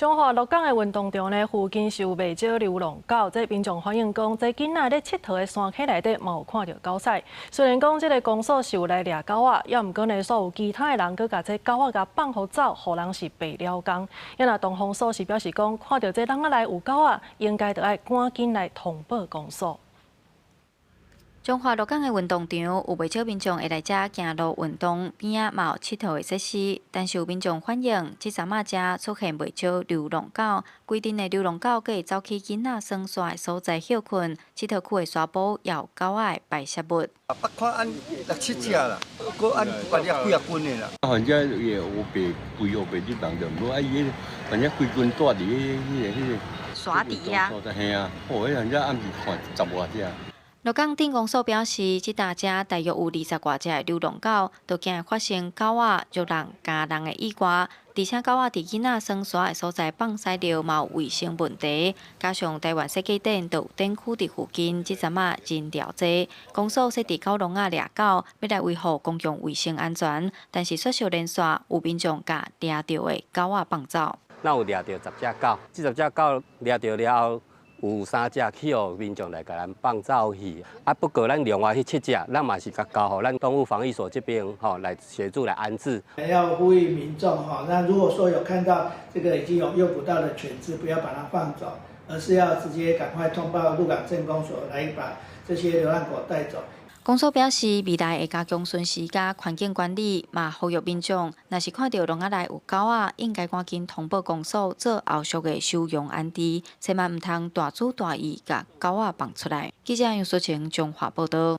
彰化鹿港的運動場呢，附近是有袂少流浪狗，這民眾反映講，這囡仔咧𨑨迌的山溪內底嘛有看著狗屎。雖然講這个公所是有來掠狗仔，猶毋過呢，煞有其他的人閣共這狗仔共放予走，予人是白了工。啊若動防所是表示講，看著這籠仔內有狗仔，應該著愛趕緊來通報公所。彰化鹿港的運動場有袂少民眾會來遮行路運動，邊仔嘛有𨑨迌的設施。但是有民眾反映，這陣仔遮出現袂少流浪狗，規陣的流浪狗閣會走去囡仔耍沙的所在歇睏，𨑨迌區的沙埔也有狗仔的排泄物。捌看按六七隻啦，閣按捌了幾仔斤的啦。反正伊會烏白規烏白入人就毋好，啊伊反正規群蹛佇彼个沙池啊。嘿啊，哦，彼反正暗時看十外隻。鹿港鎮公所表示，這搭遮大約有二十外隻的流浪狗，都驚會發生狗仔咬人、咬人的意外。而且狗仔佇囡仔耍沙的所在放屎尿，嘛有衛生問題。加上台灣設計店就有店區佇附近，這陣仔人潮濟，公所設置狗籠仔掠狗，欲來維護公共衛生安全。但是雪少連續有民眾共掠著的狗仔放走。咱有掠著十隻狗，這十隻狗掠著了後，有三隻去予民眾來共咱放走去，啊，不過咱另外彼七隻，咱嘛是共交予咱動物防疫所這邊吼來協助來安置。要呼籲民眾哈，那如果說有看到這個已經有誘捕到的犬隻，不要把它放走，而是要直接趕快通報鹿港鎮公所來把這些流浪狗帶走。公所表示，未來會加強巡視佮環境管理，嘛呼籲民眾，若是看著籠仔內有狗仔，應該趕緊通報公所做後續的收容安置，千萬毋通大主大意共狗仔放出來。記者楊淑晴彰化報導。